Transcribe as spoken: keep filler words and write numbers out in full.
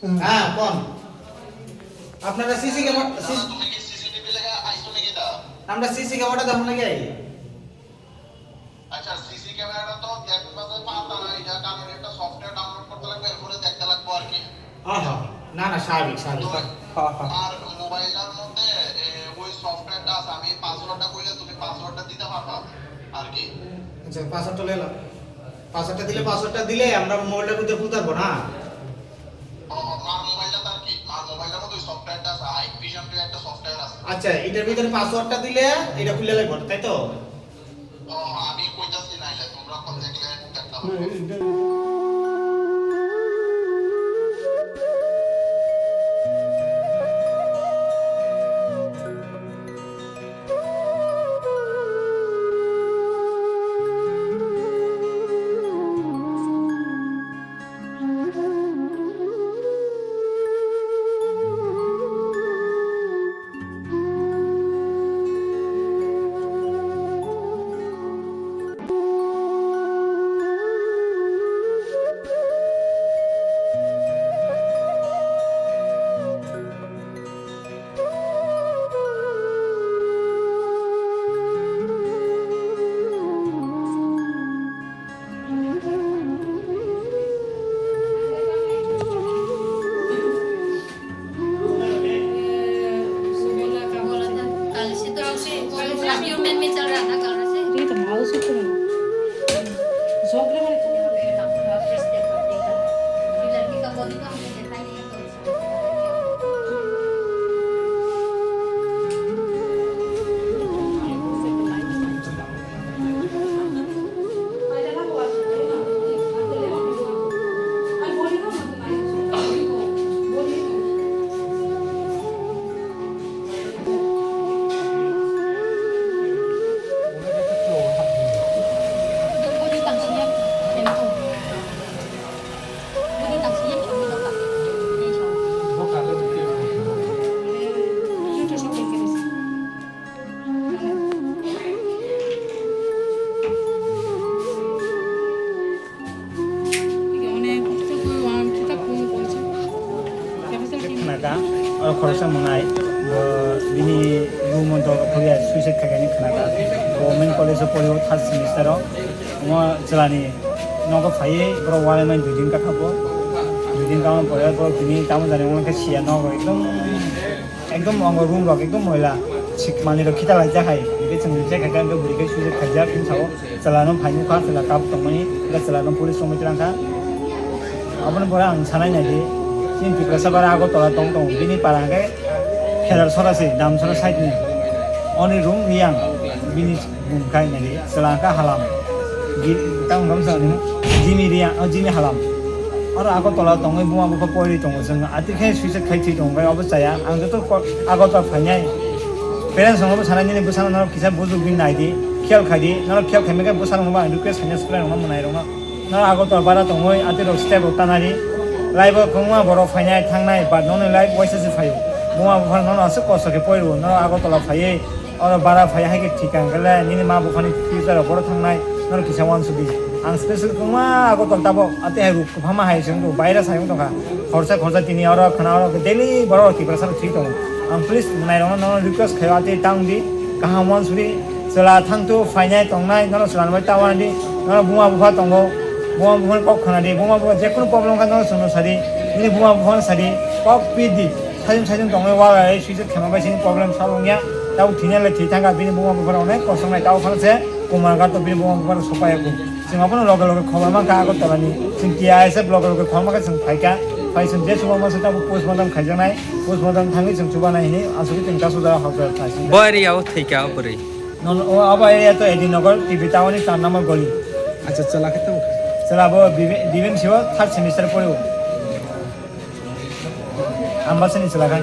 হ্যাঁ, কোন? আপনারা সিসি ক্যামেরা, সিসি তুমি কি সিসিটিভি লাগা আইছো নাকি তা? আমরা সিসি ক্যামেরা দেখার লাগি আই। আচ্ছা, সিসি ক্যামেরাটা তো দেখবা যে পাতা না, এটা কারণ একটা সফটওয়্যার ডাউনলোড করতে লাগবে, এরপরে দেখতে লাগবে আর কি। হ্যাঁ, হ্যাঁ। না, না, স্বাভাবিক, স্বাভাবিক। তো হ্যাঁ, হ্যাঁ। আর মোবাইলটার মধ্যে, এ, ওই সফটওয়্যারটা আছে, আমি পাসওয়ার্ডটা কইলে তুমি পাসওয়ার্ডটা দিতে পারবা আর কি। আচ্ছা, পাসওয়ার্ডটা লইলাম। পাসওয়ার্ডটা দিলে, পাসওয়ার্ডটা দিলে আমরা মোবাইলটার মধ্যে খুলতে পারবো না? ও, মার মোবাইলটা তার কি? মার মোবাইলটার মধ্যে ওই সফটওয়্যারটা আছে, আইক ভিশন বলে একটা সফটওয়্যার আছে। আচ্ছা, এটার ভিতরে পাসওয়ার্ডটা দিলে এটা খুলে লাগবে, তাই তো? ও, আমি কইতাছি নাইলে, তোমরা এখন দেখলে দেখতে না, পারবে। এটা ये तो माउस ऊपर है। जॉब में Khnaka, oro khoroksa mwnai, bo bini room o dol rok phobya suicide khaikani khnaka. Bo government college o pori o third semester o. Omo chwlani nogo phaiwi borok uanaimani dui din kakha bo. Dui din kakha pore borok tini tamo jani omo khe siya nogo ekdom. Ekdom ongo room rok ekdom moila, sik manwi rok khita laijak hai, hwnkhe chwng reject khaikha, hwnkhe bwrwi khe suicide khaijak, hwn sao chwla no phai nukha, chwla kap tongmani, hwnkhe chwla no police romwi twlang kha. Aboni pore ang sanai naidi, chini Tiprasa bara Agartala tong tongo, bini para hwnkhe Pherar sora se, Damsora side ni, oni room riyang, bini. Bumkhai nani chwla kha halam. Gi-, tamo khe bwsani Jimmy Reang, o Jimmy halam. Oro Agartala tongwi buma bupha poiri tongo chwng. Atwi khe suicide khai thwi tongo, obo chaya. Ang joto ko-, Agartala phainai. Parents rokno bo sanai nini bwsano norok kisa bujuk di nai di. Khiyal khai di. Norok khiyal khai mekhe bwsarokno bo ang request khainai, subrai rokno, mwnai rokno. Norok Agartala bara tongwi atwi rok step rok tanari. Life o kwbangma borok phainai thangnai, but nokni life waisa se phaio. Buma bupha nono aswk kosto khe poiro. Norok Agartala phaiwi Oro bara phai hai khe thik ang khe le nini ma buphani future rok boro thangnai norok kisa uansuk di. Ang special kwbangma Agartala tabok ate hai ruk kwbangma hai se wngkha baira sai wngkha khorsa khorsa tini oro khwna oro daily borok Tiprasa rok thwi tongo. Ang please mwnai rokno nono request khaio ate tang di kaham uansuk di chwla thangthu phainai tongnai nono chwla bai ta uan di nono buma bupha tongo buma buphani kok khwna di buma bupha jekunu problem kha nono chwngno sa di nini buma buphano sa di kok pi di. Sajung sajung tongwi walai suicide khema bai sini problem solve wngya. Tabuk thwina le thwi thangkha bini buma buphar onek kosong nai tabuk phano se Kumar Ghat to bini buma buphar sopaiya kho. Chwng abono loge loge khobor mankha Agartala ni. Chwng T I S F loge loge khobor mankha chwng phaikha. Phai chwng je chuba masa tabuk postmortem khaijaknai. Postmortem thangwi chwng chubanai hinwi asugwi chwng kasu jora hokjak khai. Bo area o thwikha o bwrwi. Non o abo area to Edinagar T B Tower ni char number goli. Acha chwla khe tamo kha. Chwla bo Bibi-, Bibim Sibo third semester pori o. Ambasani chwla khai.